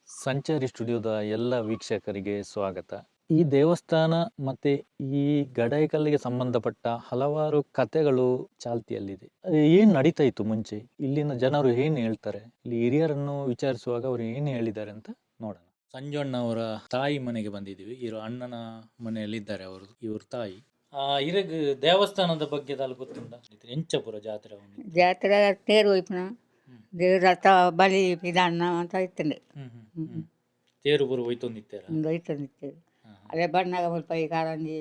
ಸಂಚಾರಿ ಸ್ಟುಡಿಯೋದ ಎಲ್ಲ ವೀಕ್ಷಕರಿಗೆ ಸ್ವಾಗತ. ಈ ದೇವಸ್ಥಾನ ಮತ್ತೆ ಈ ಗಡಾಯಿಕಲ್ಲಿಗೆ ಸಂಬಂಧಪಟ್ಟ ಹಲವಾರು ಕಥೆಗಳು ಚಾಲ್ತಿಯಲ್ಲಿದೆ. ಏನ್ ನಡೀತಾ ಇತ್ತು ಮುಂಚೆ, ಇಲ್ಲಿನ ಜನರು ಏನ್ ಹೇಳ್ತಾರೆ, ಇಲ್ಲಿ ಹಿರಿಯರನ್ನು ವಿಚಾರಿಸುವಾಗ ಅವರು ಏನು ಹೇಳಿದ್ದಾರೆ ಅಂತ ನೋಡೋಣ. ಸಂಜಣ್ಣ ಅವರ ತಾಯಿ ಮನೆಗೆ ಬಂದಿದ್ದೀವಿ. ಇವರು ಅಣ್ಣನ ಮನೆಯಲ್ಲಿ ಇದ್ದಾರೆ ಅವರು, ಇವ್ರ ತಾಯಿ. ಇರಗ್ ದೇವಸ್ಥಾನದ ಬಗ್ಗೆ ದಾಲ ಗೊತ್ತುಂಟ? ಎಂಚಪುರ ಜಾತ್ರೆ ಒಂದು. ಜಾತ್ರೆ ತೇರು ಒಯ್ಪುನ, ದೇವ್ರ ರಥ ಬಲಿ ವಿಧಾನ ಅಂತ ಇತ್ತಂಡು. ಹ್ಮ್ ಹ್ಮ್ ಹ್ಮ್. ತೇರು ಪೂರ ಹೋಯ್ತೊಂದಿತ್ತೀರ? ಒಂದು ಒಯ್ತೊಂದಿತ್ತೇರು. ಅದೇ ಬಣ್ಣಗ ಮುಲ್ಪ ಈ ಕಾರಂಜಿ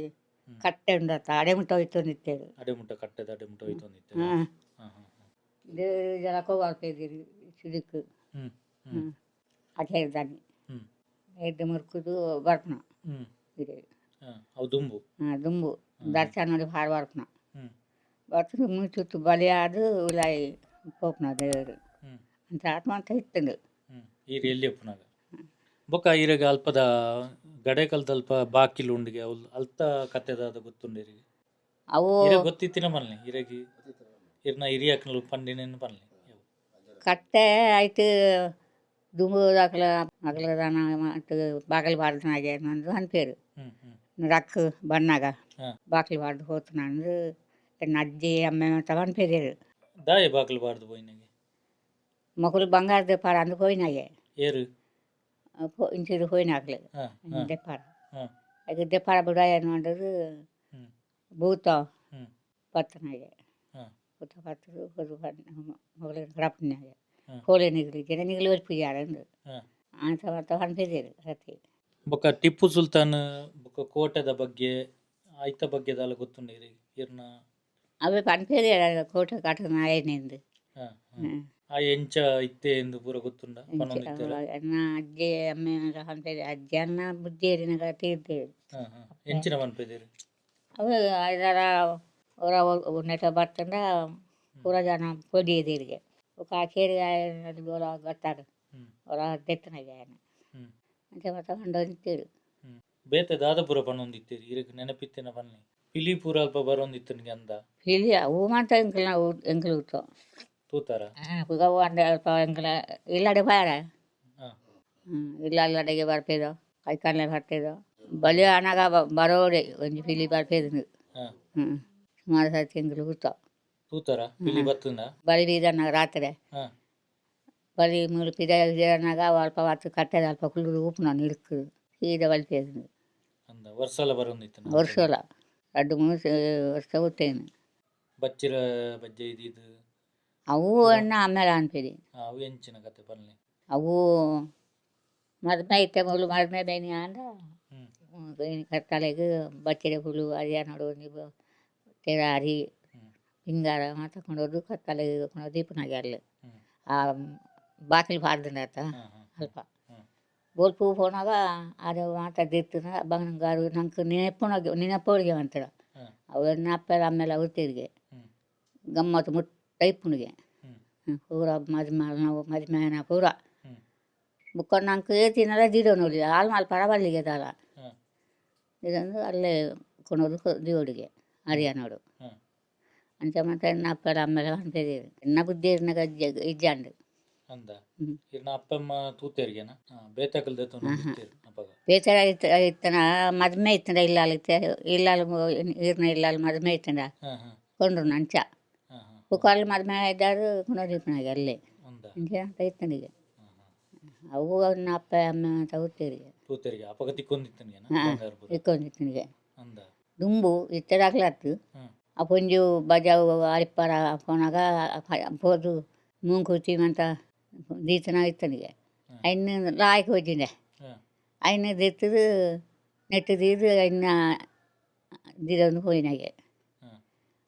ಕಟ್ಟೆ ಉಂಡತ್ತ, ಅಡೆ ಮುಟ್ಟ ಒಯ್ತೊಂದಿತ್ತೇರು. ಅಡೆ ಮುಟ್ಟ ಕಟ್ಟೆದ ಅಡೆ ಮುಟ್ಟ ಹೋಯ್ತೊಂದಿತ್ತೀರ? ಹಾಂ. ಹಾ ಹಾ ಹಾ. ದೇವ್ರ ಜಲಕೋ ಬರ್ತಿದ್ದೀರಿ ಸಿದುಕು. ಹ್ಮ್ ಹ್ಮ್. ಹ್ಞೂ, ಅದೇ. ಎದ್ದು ಮುರ್ಕುದು ಬರ್ಪುನ. ಇದೆ. ಅವು ದುಂಬು. ಹಾಂ, ದುಂಬು ದರ್ಶನ ನೋಡಿ ಪಾರ್ ಬರ್ಪುನ. ಬರ್ತದೆ ಮುಂಚುತ್ತು ಬಲಿ ಆದು ಉಲಾಯಿ ಪೋಪುನ ದೇವರು. ಅಂತ ಆತ್ಮ ಅಂತ ಇತ್ತಂಡು. ಈರ್ ಎಲ್ಲಿ ಅಪ್ಪನಾಗ ಬೊಕ್ಕ ಈರೆಗ್ ಅಲ್ಪದ ಗಡೆಕಲ್ದ ಅಲ್ಪ ಬಾಕಿಲ್ ಉಂಡಿಗೆ ಅವು ಅಲ್ತ ಕತೆದಾದ ಗೊತ್ತುಂಡು ಇರಿಗೆ? ಅವು ಇರೆ ಗೊತ್ತಿತ್ತಿನ ಪನ್ಲೆ ಇರೆಗ್, ಇರ್ನ ಹಿರಿಯಕ್ನಲು ಪಂಡಿನೇನು ಪನ್ಲೆ. ಕಟ್ಟೆ ಆಯ್ತು, ದುಂಬು ಅಕ್ಲ ಅಕ್ಲ ದಾನ ಮತ್ತು ಬಾಗಿಲು ಬಾರ್ದನಾಗೆ ಅಂದು ಅನ್ಪೇರು. ಹ್ಮ್ ಹ್ಮ್ ರಕ್ಕು ಬನ್ನಾಗ ಬಾಗಿಲು ಬಾರ್ದು ಹೋತನ ಅಂದು ಎನ್ನ ಅಜ್ಜಿ ಅಮ್ಮೆ ಅಂತ ಅನ್ಪೇರು. ದಾಯೆ ಬಾಕಿಲ್ ಬಾರ್ದು ಪೋಯಿನಗೆ? ಮೊಕಲು ಬಂಗಾರ ದೆಪ್ಪಾರ ಅಂದು ಹೋಯ್ನಾಗೆ. ಏರು? ಇಂಚಿರು ಹೋಯ್ನಾಕ್ಲು. ಹಾ ಹಾ ದೆಪ್ಪಾರ. ಅದಕ್ಕೆ ದೆಪ್ಪಾರ ಬಿಡ ಏನು ಮಾಡೋದು. ಭೂತ ಪತ್ತನಾಗೆ. ಭೂತ ಪತ್ತದು ಹೊದು ಮೊಗಲು ಕಡಪನ್ಯಾಗೆ. ಕೋಲೆ ನಿಗಲಿ ಜನ ನಿಗಲಿ ಪೂಜಾರ ಅಂದು ಅಂತ ಮತ್ತೆ ಅನ್ಪಿದ್ದೀರು ಸತಿ. ಬೊಕ್ಕ ಟಿಪ್ಪು ಸುಲ್ತಾನ್ ಬೊಕ್ಕ ಕೋಟೆದ ಬಗ್ಗೆ, ಐತ ಬಗ್ಗೆ ದಾಲ ಗೊತ್ತುಂಡು ಇರೆಗ್ ಇರ್ನ? ಅವೆ ಪನ್ಪೇರು, ಕೋಟೆ ಕಟ್ಟನ ಆಯನಿಂದು. ಹಾ ಹಾ. ಆ ಎಂಚ ಇತ್ತೆ ಎಂದು ಪೂರ ಗೊತ್ತುಂಡ ಪನೊಂದಿತ್ತೆರ? ಎನ್ನ ಅಜ್ಜಿ ಅಮ್ಮೆ ಅನ್ಪೇರು, ಅಜ್ಜಿ ಅನ್ನ ಬುದ್ಧಿ ಏರಿನಾಗ ತೀರ್ತೇವೆ. ಹಾ ಹಾ, ಎಂಚಿನ ಪನ್ಪೆದಿರು? ಅವು ಅದರ ಹೊರ ನೆಟ ಬರ್ತಂಡ ಪೂರ ಜನ ಪೊಡಿ ಎದಿರಿಗೆ ఒక ಆಚೇರಿ ಗೊತ್ತಾರ ಹೊರ ದೆತ್ತನಾಗೆ ఆయన. ಅಂಚೆ ಮತ್ತೆ ಪಂಡೊಂದಿತ್ತೇರು. ಬೇತೆ ದಾದಪುರ ಪನೊಂದಿತ್ತೀರಿ, ಇರೆಗ್ ನೆನಪಿತ್ತಿನ ಪನ್ಲೆ. ಪಿಲಿ ಪೂರ ಅಲ್ಪ ಬರೊಂದಿತ್ತನಿಗೆ ಅಂದ? ಪಿಲಿ ಅವು ಮಾತ ಎಂಕಲ್ನ ಎಂಕಲ್ ಉತ್ತೋ. ತೂತಾರ? ಪುಗ ಅಂದ ಅಲ್ಪ ಎಂಕಲ ಇಲ್ಲಡೆ ಬಾರ. ಇಲ್ಲ ಅಲ್ಲಡೆಗೆ ಬರ್ಪೇದೋ, ಕೈಕಾಲೇ ಬರ್ತಿದ್ದೋ. ಬಲಿ ಅನಾಗ ಬರೋಡೆ ಒಂಜಿ ಪಿಲಿ ಬರ್ಪೇದು. ಹ್ಞೂ, ಸುಮಾರು ಸರ್ತಿ ಎಂಕಲ್ ಕೂತೋ. ತೂತಾರ ಪಿಲಿ ಬತ್ತುಂದ? ಬಲಿ ಬೀದನಾಗ ರಾತ್ರಿ. ಬಲಿ ಮೂರು ಪಿದ ಬೀದನಾಗ ಅಲ್ಪ ಹೊತ್ತು ಕಟ್ಟೆದ ಅಲ್ಪ ಕುಳ್ಳು ಊಪುನ ನಿಲ್ಕು ಸೀದಾ ಬಲಿಪೇದು. ಅಂದ, ವರ್ಷಲ ಬರೊಂದಿತ್ತು? ವರ್ಷಲ 2-3 ವರ್ಷ ಗೊತ್ತೇನು. ಬಚ್ಚಿರ ಬಜ್ಜೆ ಇದ್ದಿದ್ದು? ಅವು ಅಣ್ಣ ಆಮೇಲೆ ಅನ್ಪಿದಿ. ಅವು ಎಂಚಿನ ಕತೆ ಪನ್ಲೆ. ಅವು ಮದ್ಮೆ ಇತ್ತೆ ಮೊದಲು ಮದ್ಮೆ ಬೇನಿ ಅಂದ. ಕತ್ತಲೆಗ್ ಬಚ್ಚಿರೆ ಹುಳು ಅರಿಯ ನೋಡು ನೀವು ತೆರಾರಿ ಪಿಂಗಾರ ತಕೊಂಡೋದು ಕತ್ತಲೆಗ್ ಕೊಂಡು ದೀಪನಾಗೆ ಅಲ್ಲಿ. ಆ ಬಾಕಿಲ್ ಪಾಡ್ದಂಡತ. ಹಾ ಹಾ ಅಲ್ಪ ಬೋಲ್ಪು ಪೋನಾಗ ಅದು ಮಾತ ದಿತ್ತನ ಬಂಗಾರ ನಂಗೆ ನೆನಪುನ ನೆನಪೋಳಿಗೆ ಅಂತಾರ. ಅವೆಲ್ಲ ಅಪ್ಪ ಆಮೇಲೆ ಅವತ್ತಿರಿಗೆ ಗಮ್ಮತ್ತು ಮುಟ್ಟ ಇಪ್ಪುನಿಗೆ. ಪೂರ ಮದ್ಮೆ ನಾವು ಮದ್ಮೆನ ಪೂರ ಬುಕ್ಕ ನಂಗೆ ತಿನ್ನಲ್ಲ ದಿಡೋನು ಹಾಲು ಮಾಲ್ ಪರಬಲ್ಲಿಗೆ ದಾಲ. ಇದೊಂದು ಅಲ್ಲೇ ಕೊನೋದು ದೇವರಿಗೆ ಹರಿಯಾನೋಡು. ಅಂಚ ಮತ್ತೆ ಎನ್ನ ಅಪ್ಪರ ಆಮೇಲೆ ಅನ್ಪೇದಿರು, ಎನ್ನ ಬುದ್ಧಿ ಇರ್ನಾಗ ಇಜ್ಜಾಂಡು. ಅಂದ. ಇರ್ನ ಅಪ್ಪಮ್ಮ ತೂತೇರಿಗೆನ ಬೇತಕಲ್ ದೆತ್ತೊಂದು ಇತ್ತೆರ್ ಅಪಗ? ಬೇಚಾರ ಇತ್ತನ ಮದ್ಮೆ ಇತ್ತಂಡ ಇಲ್ಲಾಲ್ ಇಲ್ಲಾಲ್ ಇರ್ನ ಇಲ್ಲಾಲ್ ಮದ್ಮೆ ಇತ್ತಂಡ. ಹಾ ಹಾ ಕೊಂಡ್ರು ಅಂಚ. ಹಾ ಹಾ ಬುಕ್ಕ ಅಲ್ಲಿ ಮದ್ಮೆ ಇದ್ದಾರು ಕೊನೋದಿಪ್ಪನಾಗೆ ಅಲ್ಲೇ. ಅಂದ. ಅಂಚ ಅಂತ ಇತ್ತನಿಗೆ. ಹಾ ಹಾ ಅವು ಅವನ್ನ ಅಪ್ಪ ಅಮ್ಮ ಅಂತ ಹುಟ್ಟಿರಿಗೆ. ತೂತೇರಿಗೆ ಅಪಗ ತಿಕ್ಕೊಂದಿತ್ತನಿಗೆನ? ಹಾ. ಬಂಗಾರ ಪೂರ? ಇಕ್ಕೊಂಡಿತ್ತನಿಗೆ. ಅಂದ. ದುಂಬು ಇತ್ತದಾಗ್ಲಾತು. ಆ ಪೊಂಜು ಬಜಾವು ಅರಿಪ್ಪರ ಪೋನಾಗ ಪೋದು ಮೂಂಕುತಿ ಅಂತ ದೀತನ ಇತ್ತನಿಗೆ. ಅಯ್ನ ಲಾಯ್ಕ್ ಹೋಜಿಂದೆ. ಅಯ್ನ ದಿತ್ತದು ನೆಟ್ಟು ದೀದು ಅಯ್ನ ದಿದೊಂದು ಹೋಯಿನಾಗೆ.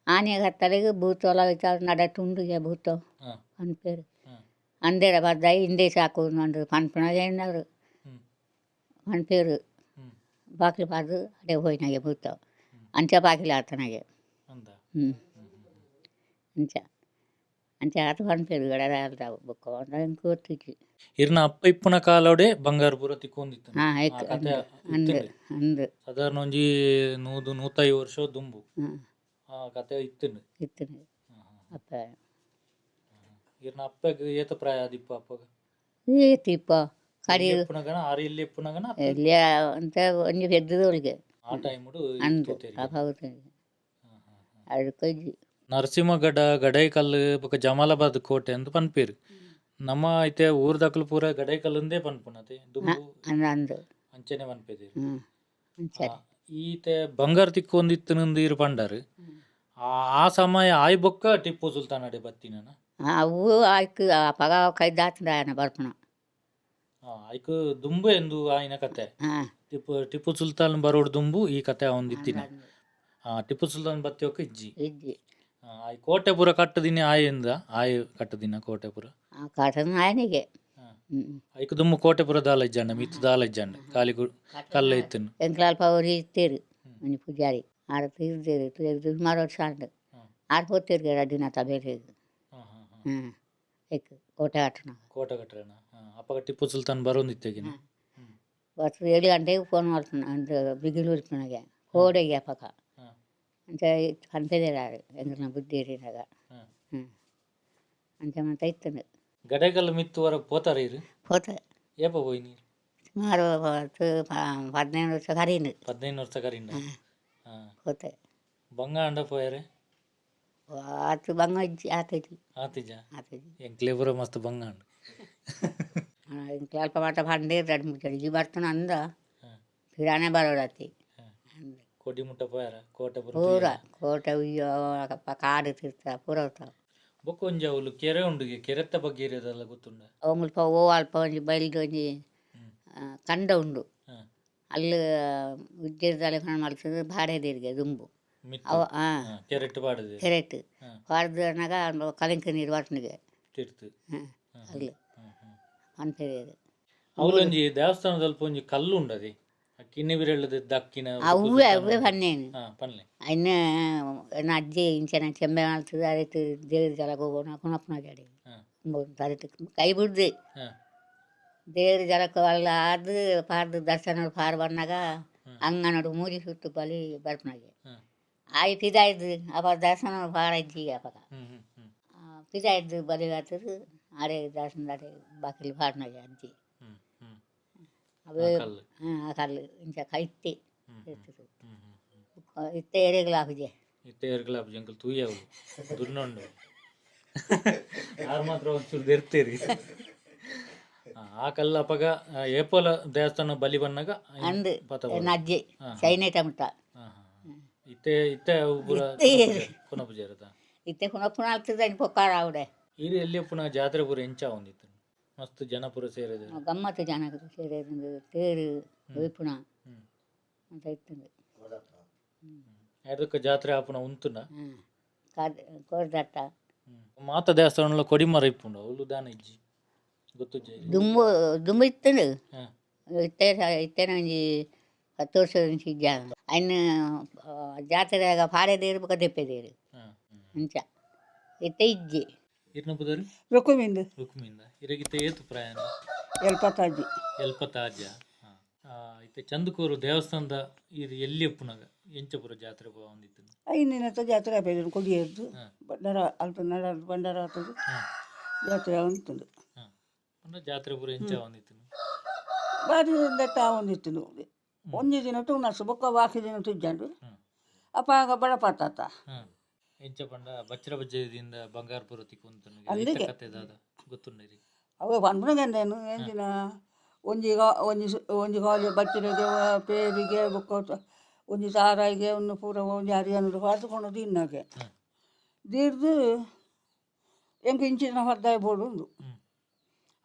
ಆನೆ ಕತ್ತಲೆಗ್ ಭೂತೋಲ ನಡ ತುಂಡುಗೆ ಭೂತೋ ಪನ್ಪೇರು. ಅಂದೇರ ಬದ್ದಾಯಿ ಹಿಂದೆ ಸಾಕು ಅಂದು ಪನ್ಪುನಾಗೆ ಏನಾರು ಪನ್ಪೇರು. ಬಾಕಿಲು ಪಾರ್ದು ಅಡೆ ಹೋಯಿನಾಗೆ ಭೂತ ಅಂಚ ಬಾಕಿಲು ಆತನಾಗೆ. ಅಂದ. ಹ್ಞೂ. ಹ್ಮ್ ಹ್ಮ್ ಹ್ಮ್. ಅಂಚ ಅಂಚ ಆತ ಪನ್ಪೇರು ಗಡದ ಬೊಕ್ಕ ಎಂಕ್ ಗೊತ್ತಿಜ್ಜಿ. ಇರ್ನ ಅಪ್ಪ ಇಪ್ಪುನ ಕಾಲೋಡೆ ಬಂಗಾರ ಪೂರ ತಿಕ್ಕೊಂದಿತ್ತು? ಹಾಂ. ಆ ಕತೆ ಅಂದು. ಇತ್ತುಂಡು. ಅಂದು. ಸಾಧಾರಣ ಒಂಜಿ 100 150 ವರ್ಷ ದುಂಬು ಆ ಕತೆ ಇತ್ತುಂಡು. ಇತ್ತು. ಹಾ, ಹಾ. ಅಪ್ಪ. ಇರ್ನ ಅಪ್ಪಗ್ ಏತ ಪ್ರಾಯ ಆದಿಪ್ಪ ಅಪ್ಪಗ? ಏತಿಪ್ಪ. ಕಡಿ ಇಪ್ಪುನಗನ ಆರು ಇಲ್ಲಿ ಇಪ್ಪುನಗನ ಎಲ್ಲಿ ಅಂತ ಒಂಜಿ ಪೆದ್ದದೊಳಗೆ ಆ ಟೈಮುಡು ಅಂದು ಅಪಾಗುತ್ತದೆ ಅದಕ್ಕೆ ಇಜ್ಜಿ. ನರಸಿಂಹಗಡ ಗಡೈಕಲ್ಲು ಬೊಕ ಜಮಾಲಾಬಾದ್ ಕೋಟೆ ಅಂದ್ ಪನ್ಪೇರು. ನಮ್ಮ ಇತ್ತೆ ಊರ್ದಕುಲು ಪೂರ ಗಡೈಕಲ್ಲುಂದೇ ಪನ್ಪುನತೆ ದುಂಬು. ಅಂದು ಅಂದು. ಅಂಚನೆ ಪನ್ಪೆದೆರ್. ಹ್ಞೂ ಸರಿ. ಈತೆ ಬಂಗಾರ ತಿಕ್ಕೊಂದಿತ್ತುಂದು ಇರು ಪಂಡರ್. ಆ ಆ ಸಮಯ ಆಯ್ ಬೊಕ್ಕ ಟಿಪ್ಪು ಸುಲ್ತಾನ್ ಅಡೆ ಬತ್ತಿನನ? ಅವು ಆಯ್ತು ಅಪಗ ಕೈದಾತಂಡ ಆಯನ ಬರ್ಪುನ. ಐಕ್ ದುಂಬು ಎಂದು ಆಯಿನ ಕತೆ. ಹಾಂ. ಟಿಪ್ಪು ಟಿಪ್ಪು ಸುಲ್ತಾನ್ ಬರೋಡ್ ದುಂಬು ಈ ಕತೆ ಆವೊಂದಿತ್ತಿನ. ಟಿಪ್ಪು ಸುಲ್ತಾನ್ ಬತ್ತಿಯೊಕ್ಕ ಇಜ್ಜಿ. ಇಜ್ಜಿ. ಆಯ್ ಕೋಟೆ ಪೂರ ಕಟ್ಟುದಿನಿ ಆಯೆಂದ ಆಯ್ ಕಟ್ಟುದಿನ ಕೋಟೆ ಪೂರ. ಕಟ್ಟನ ಆಯನಿಗೆ. ಹ್ಞೂ. ಐಕ್ ದುಂಬು ಕೋಟೆ ಪೂರ ದಾಲ ಇಜ್ಜಾಂಡ ಮಿತ್ತ್ ದಾಲ ಇಜ್ಜಾಂಡ ಖಾಲಿ ಕಲ್ಲ ಇತ್ತುನು. ಎಂಕ್ಲ ಅಲ್ಪ ಒರಿ ಇತ್ತೇರು ಒಂಜಿ ಪೂಜಾರಿ ಆರ್ ತೀರ್ದೇರು ತೀರ್ದು ಸುಮಾರು ವರ್ಷ ಆಂಡ್. ಆರ್ ಪೋತೇರು ರಡ್ಡಿನಾಥ ಬೇಲೆಗ್. ಹ್ಞೂ ಐಕ್ ಕೋಟೆ ಕಟ್ಟುನಾಗ. ಕೋಟೆ ಕಟ್ಟರನ ಅಪಗ ಟಿಪ್ಪು ಸುಲ್ತಾನ್ ಬರೋಂದಿತ್ತೆಗಿನ. ಬತ್ತು 7 ಗಂಟೆಗೆ ಫೋನ್ ಮಾಡ್ತಾನೆ ಅಂದ್ ಬಿಗಿಲು ಉಲ್ಪುನಗೆ ಕೋಡೆಗೆ ಅಪಗ. ಅಂಚ ಪನ್ಪೆದೆರ್ ಆರ್ ಎಂಕ್ಲೆನ ಬುದ್ಧಿ ಏರಿನಾಗ. ಹ್ಞೂ ಅಂಚ ಮಾತ ಇತ್ತುಂಡು. ಗಡೆಗಲ್ ಮಿತ್ತು ವರ ಪೋತಾರ ಇರು? ಪೋತೆ. ಏಪ ಪೋಯಿನಿ? ಸುಮಾರು 15 ವರ್ಷ ಕರೀಂಡು. 15 ವರ್ಷ ಕರಿಂಡ. ಪೋತೆ. ಬಂಗ ಅಂಡ ಪೋಯರೆ? ಆತು ಬಂಗ ಇಜ್ಜಿ ಆತಿಜಿ. ಆತಿಜ? ಆತಿಜಿ. ಎಂಕ್ಲೆ ಪೂರ ಮಸ್ತ್ ಬಂಗ ಅಂಡ್. ಎಂಕ್ಲೆ ಅಲ್ಪ ಮಾತ ಪಂಡೇರ್ ರಡ್ಡ್ ಮೂಜಿ ಸರ್ತಿ ಬರ್ತುನ ಅಂದ ಪಿರಾನೆ ಬರೋಡತ್ತಿ. ಕೋಟಿ ಮುಟ್ಟ ಪೋಯರ ಕೋಟೆ ಪೂರ? ಪೂರ ಕೋಟೆ ಉಯ್ಯೋ ಕಾಡು ತೀರ್ಥ ಪೂರ ಉಂತಾವು. ಬೊಕ್ಕ ಒಂಜಿ ಅವ್ಲು ಕೆರೆ ಉಂಡುಗೆ, ಕೆರೆತ್ತ ಬಗ್ಗೆ ಇರೋದೆಲ್ಲ ಗೊತ್ತುಂಡ? ಅವು ಮುಲ್ಪ ಓ ಅಲ್ಪ ಒಂಜಿ ಬೈಲ್ಡ್ ಒಂಜಿ ಕಂಡ ಉಂಡು. ಅಲ್ಲಿ ಉಜ್ಜೇರ್ದಾಲೆ ಮಲ್ತುದು ಬಾಡೆದಿರ್ಗೆ ದುಂಬು. ಅವು ಕೆರೆಟ್ ಪಾಡುದು? ಕೆರೆಟ್ ಪಾಡ್ದು ಅನ್ನಾಗ ಕಲಿಂಕ ನೀರು ಬರ್ಪುನಿಗೆ. ತಿರ್ತು. ಹಾಂ ಅಲ್ಲಿ ಪನ್ಪೆರ್. ಅವ್ಲೊಂಜಿ ದೇವಸ್ಥಾನದಲ್ಪ ಒಂಜಿ ಕಲ್ಲು ಉಂಡದೆ ಕಿನ್ನಿ ಬಿರೆಳದ ದಕ್ಕಿನ. ಅವ್ವೆ ಅವ್ವೆ ಪನ್ನೇನು. ಪನ್ಲೆ. ಅಯ್ನ ಎನ್ನ ಅಜ್ಜಿ ಇಂಚನ ಚೆಂಬೆ ಮಲ್ತುದು ಅರೆಟ್ ದೇವೆರ್ ಜಲಕ್ ಪೋಪುನ ಕುಣಪುನಗೆ ಅರೆಟ್ ಕೈ ಬುಡ್ದು ದೇವೆರ್ ಜಲಕ್ ಅಲ್ಲ ಆದ್ ಪಾರ್ದ್ ದರ್ಶನ ಪಾರ್ ಬನ್ನಗ ಅಂಗನಡು ಮೂಜಿ ಸುತ್ತು ಬಲಿ ಬರ್ಪುನಗೆ. ಆಯ್ ಪಿದಾಯ್ದು ಅಪ ದರ್ಶನ ಪಾರ ಇಜ್ಜಿ ಅಪಗ. ಪಿದಾಯ್ದು ಬಲಿ ಆತುದು ಆರೆ ದರ್ಶನದಾಡೆ ಬಾಕಿಲ್ ಪಾಡ್ನಗೆ ಅಜ್ಜಿ. ಅವೇ ಕಲ್ಲು? ಆ ಕಲ್ಲು ಇಂಚ ಕೈತ್ತೆ ಇರ್ತದೆ. ಇತ್ತೆ ಎರೆಗ್ಲ ಆಪುಜೆ. ಇತ್ತೆ ಏರ್ಗ್ಲ ಆಪುಜಿ, ಅಂಕಲ್ ತೂಯವು ದುನ್ನೊಂಡು ಆರ್ ಮಾತ್ರ ಒಂಚೂರು ದೆರ್ತೇರಿ. ಆ ಕಲ್ಲು ಅಪಗ ಏಪೋಲ ದೇವಸ್ಥಾನ ಬಲಿ ಬನ್ನಗ ಅಂದ್. ಪತ. ಎನ್ನ ಅಜ್ಜಿ ಚೈನೆ ಟಮಟ. ಇತ್ತೆ ಇತ್ತೆ ಅವು ಪೂರ ಕುನ ಪೂಜಾರದ. ಇತ್ತೆ ಪುನಃ ಆಗ್ತದೆ ಪೊಕ್ಕಾರ ಆವಡೆ. ಇರು ಎಲ್ಲಿ ಪುನಃ ಜಾತ್ರೆ ಪೂರ ಎಂಚ ಒಂದಿತ್ತು, ಮಸ್ತ್ ಜನ ಪೂರ ಸೇರಿದೆ? ಗಮ್ಮತ್ತು ಜನ ಸೇರಿದ್ದು ತೇರು ಒಯ್ಪುಣ ಅಂತ ಇತ್ತು. ಅದಕ್ಕೆ ಜಾತ್ರೆ ಆಪುನ ಉಂತುನ. ಹಾಂ ಕೋರ್ದಟ್ಟ. ಮಾತ ದೇವಸ್ಥಾನಲ ಕೊಡಿಮರ ಇಪ್ಪುಂಡು, ಅವ್ಲು ದಾನ ಇಜ್ಜಿ ಗೊತ್ತುಜ್ಜಿ? ದುಂಬು ದುಂಬು ಇತ್ತುಂಡು. ಇತ್ತೆ ಇತ್ತೆನ ಒಂಜಿ 10 ವರ್ಷ ಇಜ್ಜ ಅಯ್ನ. ಜಾತ್ರೆಯಾಗ ಪಾಡೆ ದೇರು ಬೊಕ ದೆಪ್ಪೆ ದೇರು ಅಂಚ ಇತ್ತೆ ಇಜ್ಜಿ. ಇರ್ನ ಪುದರ್? ರುಕುಮಿಂದು. ರುಕ್ಮಿಂದ. ಇರಗಿತ್ತೆ ಏತು ಪ್ರಾಯನ? ಎಲ್ಪತ್ತಾಜಿ. ಎಲ್ಪತ್ತಾಜ. ಇತ್ತೆ ಚಂದಕೂರು ದೇವಸ್ಥಾನದ ಇದು ಎಲ್ಲಿ ಉಪ್ಪುನಾಗ ಎಂಚಪುರ ಜಾತ್ರೆ ಒಂದಿತ್ತು? ಐನಿನತ್ತ ಜಾತ್ರೆ ಆಪೇದು ಕೊಡಿಯದ್ದು ಭಂಡಾರ ಅಲ್ಪ ನಡ ಭಂಡಾರ ಆಗ್ತದೆ, ಜಾತ್ರೆ ಉಂಟು. ಪಂಡ ಜಾತ್ರೆ ಪೂರ ಎಂಚ ಒಂದಿತ್ತು? ಬಾರಿ ದಟ್ಟ ಒಂದಿತ್ತು. ಒಂಜಿ ದಿನ ಉಣಸು ಬೊಕ್ಕ ಬಾಕಿ ದಿನ ತುಜ್ಜಂಡು ಅಪ್ಪ ಬಡಪಾತಾತ. ಎಂಚ ಪಂಡ ಬಚ್ಚರ ಬಜ್ಜದಿಂದ ಬಂಗಾರ ಪೂರ ತಿಕ್ಕೊಂತ ಅಲ್ಲಿಗೆ. ಕತೆ ದಾದ ಗೊತ್ತುಂಡಿರಿ? ಅವೆ ಪನ್ಪುನಗಂದೇನು ಎಂಚಿನ ಒಂಜಿ ಒಂಜಿ ಒಂಜಿ ಕಾಲು ಬಚ್ಚಿರೆಗೆ ಪೇರಿಗೆ ಬೊಕ್ಕ ಒಂಜಿ ತಾರಾಯಿಗೆ ಒಂದು ಪೂರ ಒಂಜಿ ಹರಿಯನುಡು ಪಾಡ್ದುಕೊಂಡು ತಿನ್ನಕ್ಕೆ ದೀರ್ದು ಎಂಕ್ ಇಂಚಿನ ಪದ್ದಾಯ ಬೋಡು ಉಂದು.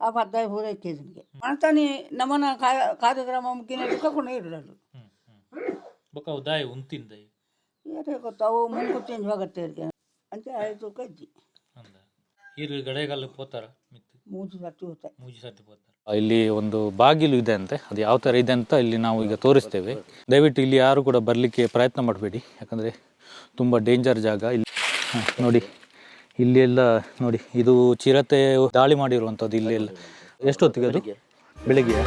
ಆ ಪದ್ದಾಯ ಪೂರ ಇಕ್ಕಿದನಿಗೆ ಮಣತಾನಿ ನಮನ ಕಾರ್ಯಕ್ರಮ ಮುಗಿನ ಕೊಂಡು ಇರಲು. ಬೊಕ್ಕ ಅವು ದಾಯ ಉಂತಿಂದ? ಏರೇ ಗೊತ್ತು, ಅವು ಮುಂಕುತ್ತಿ ಹೋಗತ್ತೆ ಅಂಚೆ ಆಯ್ತು ಕಜ್ಜಿ. ಅಂದ ಈರು ಗಡೆಗಲ್ಲ ಪೋತಾರ ಮಿತ್ತು? ಮೂಜಿ ಸರ್ತಿ ಹೋತ. ಮೂಜಿ ಸರ್ತಿ ಪೋತಾರ. ಇಲ್ಲಿ ಒಂದು ಬಾಗಿಲು ಇದೆ ಅಂತೆ, ಅದು ಯಾವ ಥರ ಇದೆ ಅಂತ ಇಲ್ಲಿ ನಾವು ಈಗ ತೋರಿಸ್ತೇವೆ. ದಯವಿಟ್ಟು ಇಲ್ಲಿ ಯಾರು ಕೂಡ ಬರಲಿಕ್ಕೆ ಪ್ರಯತ್ನ ಮಾಡಬೇಡಿ, ಯಾಕಂದರೆ ತುಂಬ ಡೇಂಜರ್ ಜಾಗ ಇಲ್ಲಿ. ನೋಡಿ ಇಲ್ಲಿ ಎಲ್ಲ ನೋಡಿ, ಇದು ಚಿರತೆ ದಾಳಿ ಮಾಡಿರುವಂಥದ್ದು ಇಲ್ಲಿ ಎಲ್ಲ. ಎಷ್ಟೊತ್ತಿಗೆ ಅದು? ಬೆಳಿಗ್ಗೆ.